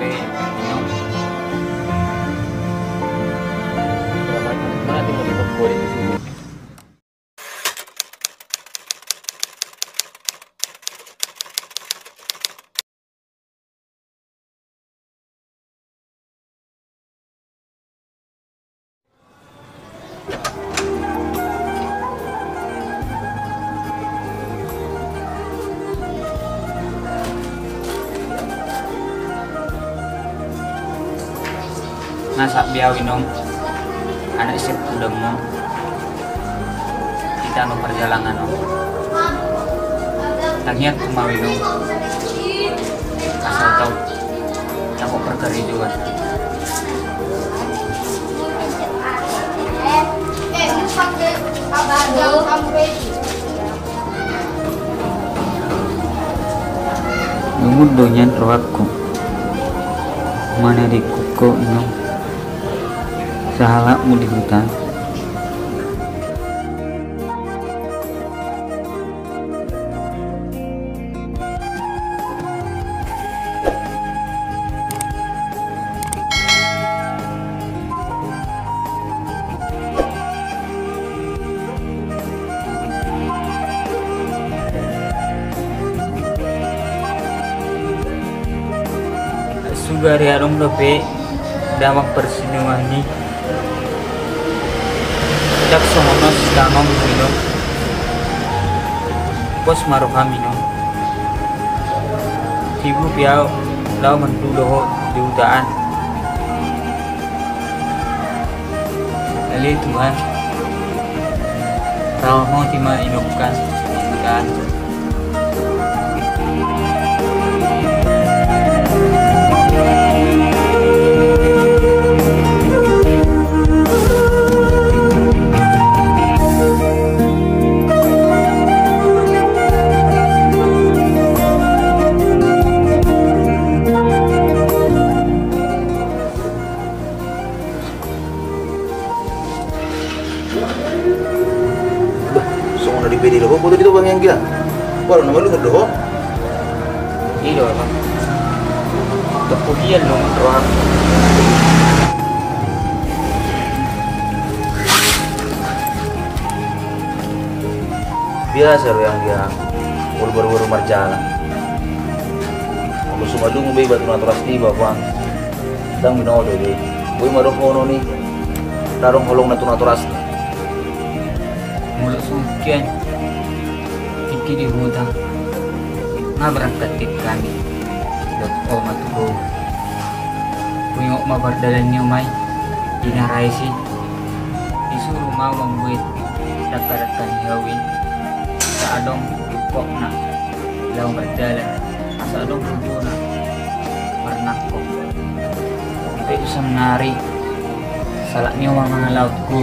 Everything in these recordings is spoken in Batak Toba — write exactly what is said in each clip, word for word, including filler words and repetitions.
Nga sahat be au, Inong, anak sian tulang ma di tano parjalangan on. Tangiangku ma, Inong, asa tau dapot parkarejoan. Lungun do nian rohangku manadingkon ho, Inong, sahalakmu di huta. Suda ri adong dope damang parsinuan i. Ndang songon on sitangom, Inong. Pos ma roham, Inong. Tibu pe au laho mandulo ho di huta an. Ale Tuhan, ramoti ma, Inong, kan, di huta an. Bah, songon na dipede do ho, boto do i, Bang, anggia. Baru na malungun do ho. I do, Bang. Kepudian do rohangku. Biasa do, anggia, molo baru-baru marjalang. Molo so malungun be iba tu natoras niba, Bang. Ndang binoto be. Boi ma dohonon i, ndang adong holongna tu natorasna. Molo sungkian tingki di huta, nga berangkat tingki hami dohot ho ma tu ho. Huingot ma pardalan ni omak i, di na ra isi, disuru ma au mambuat dangka-dangka ni hau i. Asa adong ingkokna laho mardalan, asa adong rujuna marnangkok. Pe saonari, sahalak ni omak ma na laho tu ho.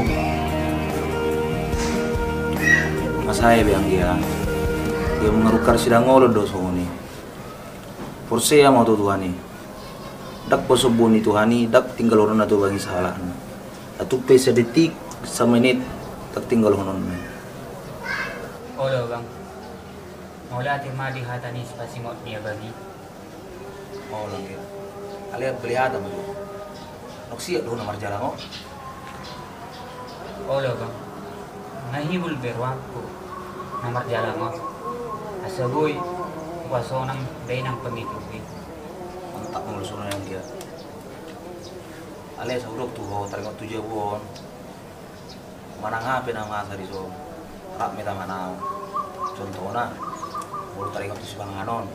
Nga sae be, anggia. Ia mangarukar sidangolon do songon i. Porsea ma ho tu Tuhan i. Ndang pasombuon ni Tuhan i, ndang tinggalhononna tu Bang i sahalakna. Ndang tung pe sadetik, samenit, ndang tinggalhononna. Olo, Bang. Mauliate ma di hata ni sipasingot ni abang i. Olo, anggia. Alai bali hata ma jo. Nunga siap do ho na marjalang on? Olo, Bang. Nga hibul be rohangku na marjalang on. Asa boi huhasonang dainang pangidoan i. Mantap molo songon i, anggia. Alai asa hudok tu ho, taringot tu jabu on. Manang aha pe na masa dison, rap ma i tangan au. Contohna, molo taringot tu sipanganon,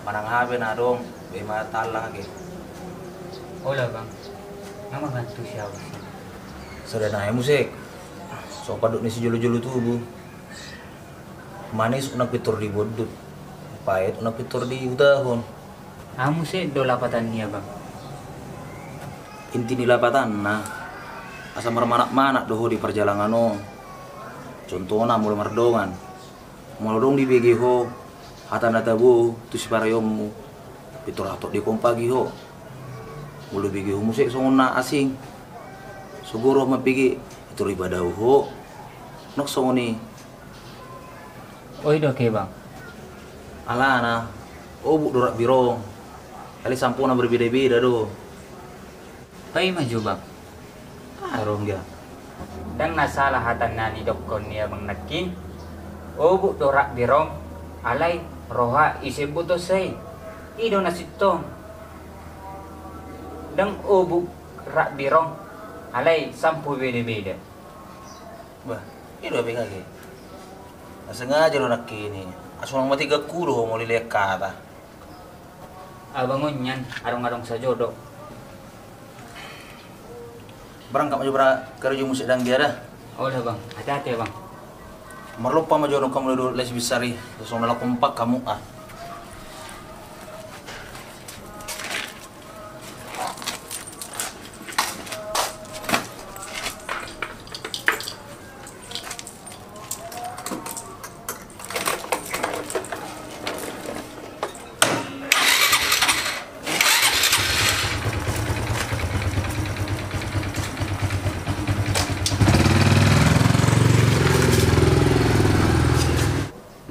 manang aha pe na adong, bahen ma tallang ake. Olo, Bang. Nga mangantusi au disi. Sada nai muse. So pandok ni sijolo-jolo tubu. Manis unang pintor dibondut, paet unang pintor dihutahon. Aha muse do lapatan ni abang? Inti ni lapatanna, asa marmanak-manak do ho di parjalangan on. Contohna molo mardongan, molo adong dibege ho hata na tabo tu sipareonmu, pintor hatop dikompagi ho. Molo dibege ho muse songon na asing, so guru ho mambege, pintor dipadahu ho. Nunga songon i. Oi do ke, Bang. Alana obuk do rap birong. Alai sampona berbeda-beda do. Paima jo, Bang. Ah, ro anggiat. Ndang na sala hata na nidokkon ni abang nangkin. Obuk do rap birong, alai roha ise botosa i. I do na sintong. Ndang obuk rap birong, alai sampo beda-beda. Bah, i do abang age. Na sengaja do nangkin i. Asa unang mate gangku do ho molo dilehon hata. Abang on nian, adong-adong sajo do. Berangkat ma jo, berangkat karejo muse, ndang dia da. Olo, Bang. Hati-hati, Bang. Marlompa ma jo, nunga molo do lae si Binsar i. Songon na laho kompak hamu, ah.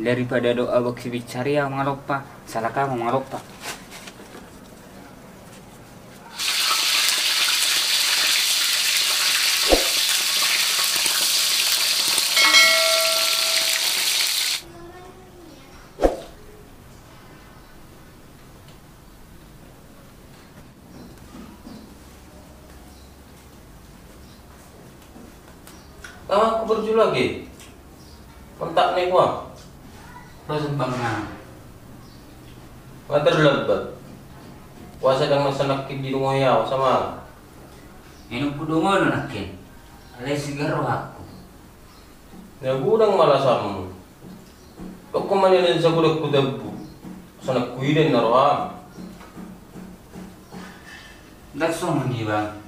Daripada do abang si Binsar i mangalompa, salah hamu mangalompa. Laho ma au parjolo age. Mantap na i kuang. Proses bang na. Nga terlambat. Puasa dang na sanakkin di rumah ya sama. Inum ku dongono nangkin. Alai sigar rohakku. Na godang ma alasanmu. Tokko ma nian sagodang hutambu. Asa nang huida na roham. Ndang songon i, Bang.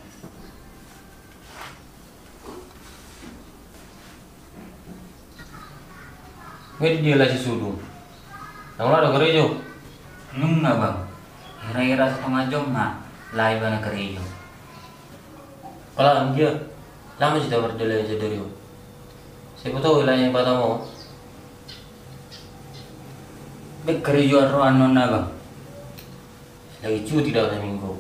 Nga di dia lae si Sudung? Ndang laho do karejo? Nunga, Bang. Hira-hira satonga jom ma lae ibana karejo. Pala anggia, lama sita mardalan sadari on. Siapa tahu lae ibana mo. Baen karejoan ro annon, Bang. Lagi cuti do au saminggu.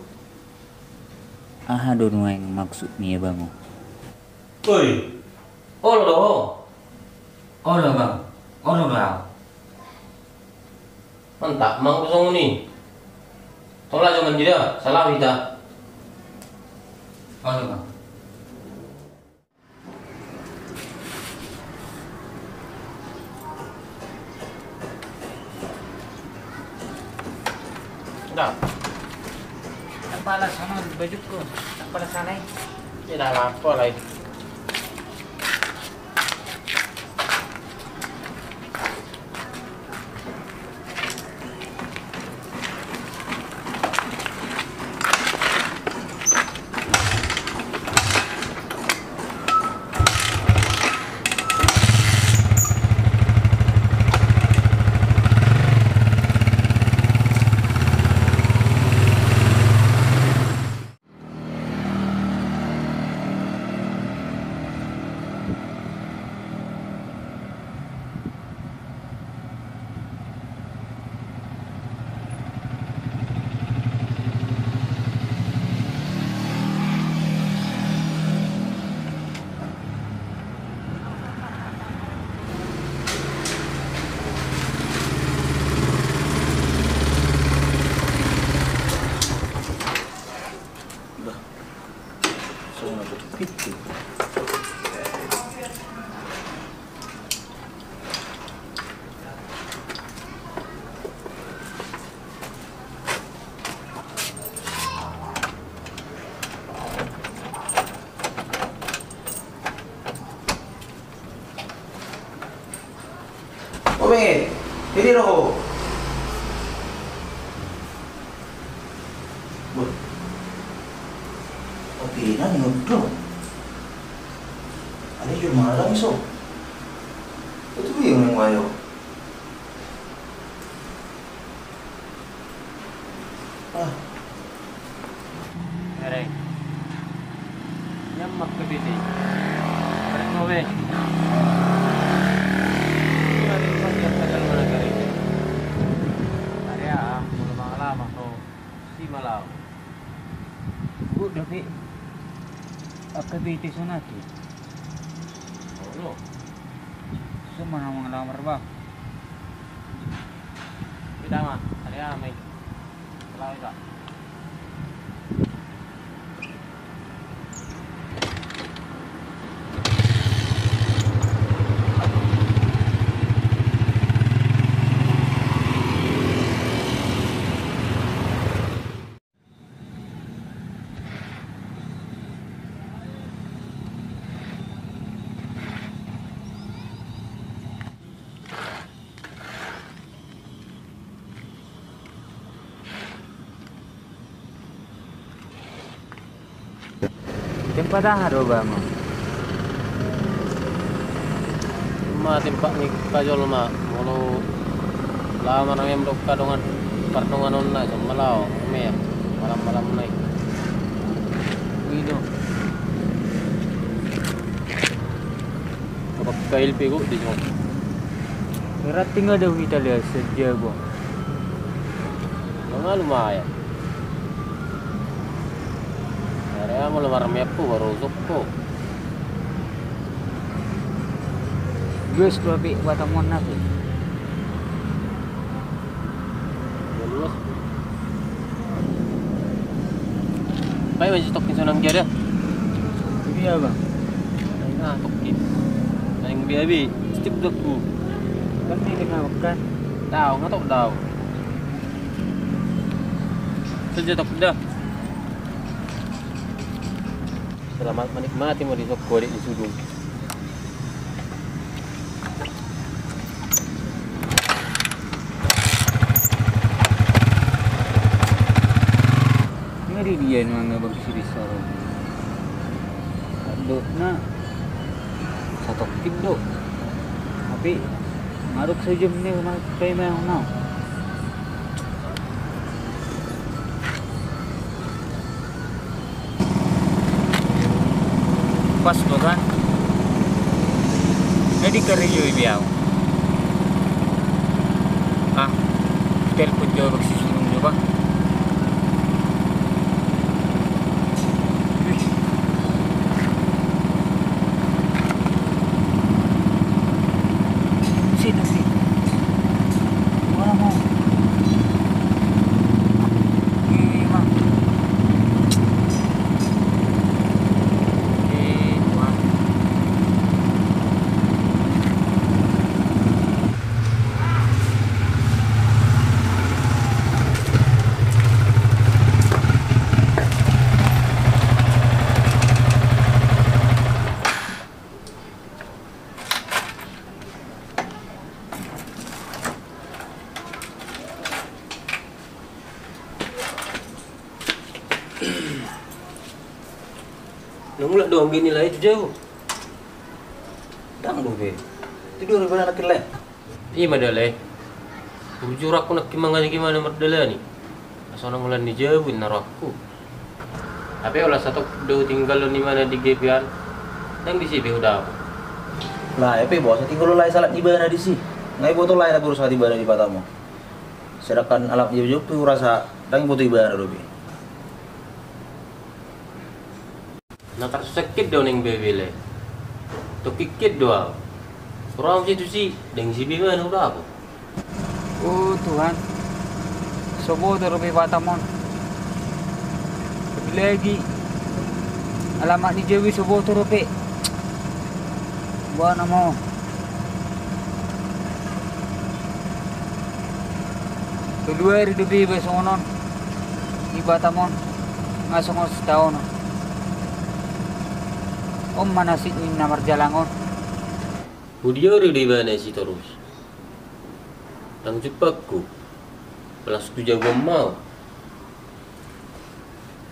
Aha do nuaeng maksud ni abang on? Oi, olo do ho? Olo, Bang. Olo do au. Mantap ma anggo songon i. Tong laho jo manjida, salah hita. Olo, Bang. Dah. Ndang pala salah bajukku. Ndang pala salah i. Tidak apa-apa lah i. Bah, songon na tutup pintu. Oe, ini roho. Wah. Oke, nani udah. Ada juga marah so. Itu dia yang mayo. Ah. Mereng. Nyaman ke bini. Mereng mau be. Ini mati pas yang tegal mana kali. Area, ah, mau lama-lama tuh. Di ma laho? Gok dope. Angka bete sonaki. Olo. So mana mangalamar ba? Kita ma, ada ya mai. Laho ita. Tempat aha do ba ma? Ima tempat ni angka jolma molo laho marmeam dohot angka dongan pardonganonna, jolma laho marmeam malam-malam nai. Ido. Kapakkail pe gok di jolma. Berarti nga do hita lihat sejago. Nga lumayan. Area molo marmeam pe baru usuk pe. Gas do api Batam on api. Gas. Baik masih tokin sonang dia dah. Iya bang. Nah tokin. Yang dia bi stip doku. Kan ini kena makan. Tahu nggak tahu tahu. Saja tok dah. Selamat menikmati mau di Sokko di Sudung. Ngeri dia nuang abang siri soro. Dok na satokip dok. Tapi maruk sejam ni rumah kayak mau. Pas do kan. Jadi kerja ibi au. Ah, telpon jo bang si Sudung jo bang. Sini sini. Mana mau? Ini mah. Na mulak do anggi ni lae tu jabu. Dang dope. Tidur di beranak lae. Ima da lae. Bujur aku nangkin mangaji gimana mardalani. Asa na mulak ni jabu na rohakku. Tapi ola satokip do tinggal on imana di gepean. Dang disi be udah aku. Lae pe boasa tinggal on lae salat di bana disi. Ngai boto lae na berusaha di bana di Batam on. Sedangkan alap dia jop tu rasa dang boto ibana dope. Na tarsusakkit do neng bebele. Tokkikkit do au. Ro au situsi deng si bebana udah aku. O Tuhan. Soboto dope Batam on. Lagi alamat ni jabu soboto dope. Buana mau. Tolu ari dope iba songon on. Di Batam on. Nga songon sitaon on. On ma nasib ni na marjalang on. Hudiori do ibana si torus. Dang jumpangku. Palas tu jabu on mau.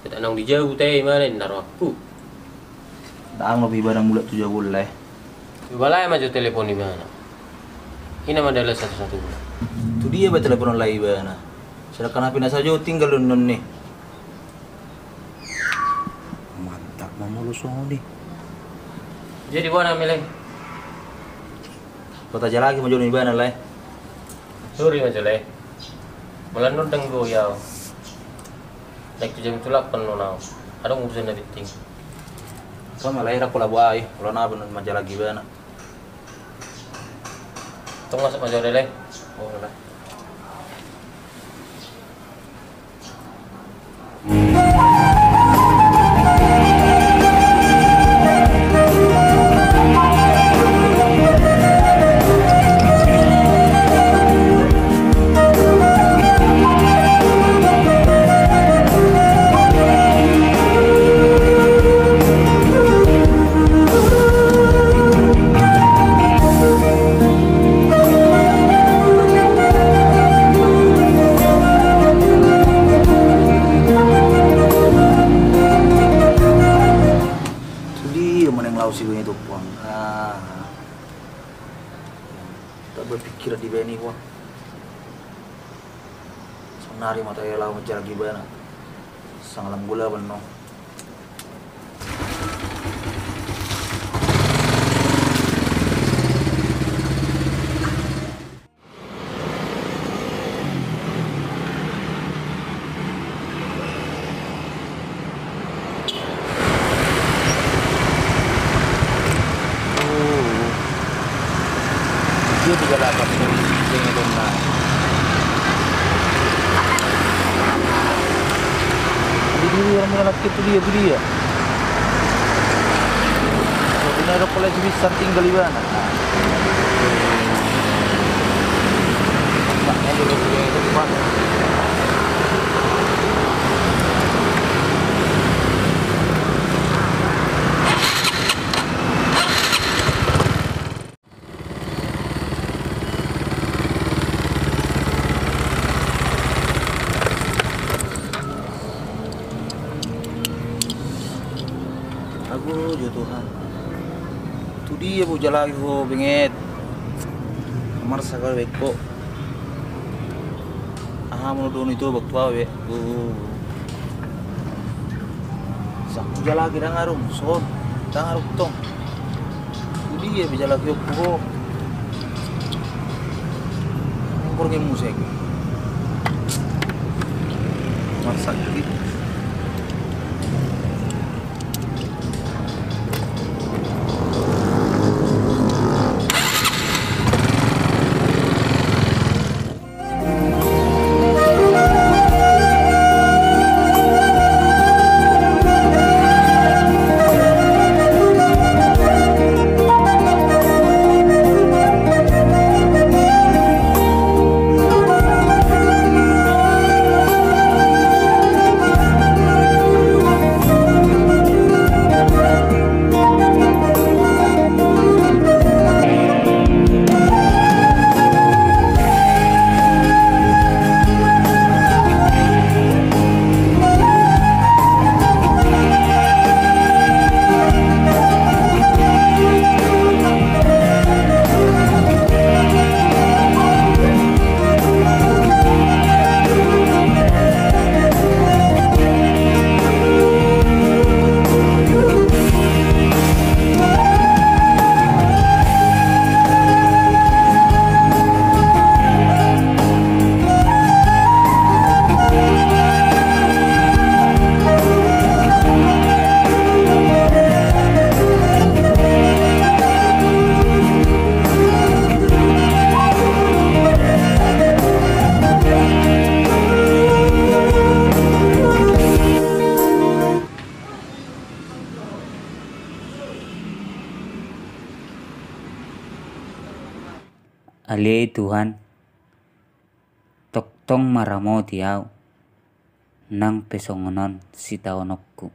Ketak naung di jabu te imana inna rohakku. Dang lobi ibana mulak tu jabu on lae. Coba lae ma jo telepon ibana. Ina ma dalan satu-satu. Tu dia ba telepon on lae ibana. Sedangkan hape na sajo tinggal on non ni. Mantap ma molo songon i. Jadi bona meleng. Kota jalaki ma jo ibana lae. Suri ma jo lae. Molo nundang go yau. Naeng tu jam pitu lapan do na. Adong urusan na penting. Tong ma lae, ra pola boha i, olo na baen manjalang ibana. Tong ma, sahat ma jolo lae. Oh, lae. Tu dia ma naeng laho si Benget on, Puang? Ah. Tamba pikiran di baen i, Puang. Saonari ma tahe laho manjalang ibana. Sangalam golaban no. Oh. Dia tu jala atas ni, dia ni dong na. Dia dulu orang mula laki tu dia, tu dia. Dia ada pola jenis something kali bana. Ago jo Tuhan. Tu dia pe hujalaki ho, Benget? Marsak au baen ho. Aha ma na dohonon ni Toba tu au be? Uh. Sai hujalaki ndang adong, son. Ndang adong tong. Tu dia pe hujalaki ho. Borngin muse. Marsahit. Ale Tuhan, tongtong ma ramoti au, nang pe songon on sitaononku.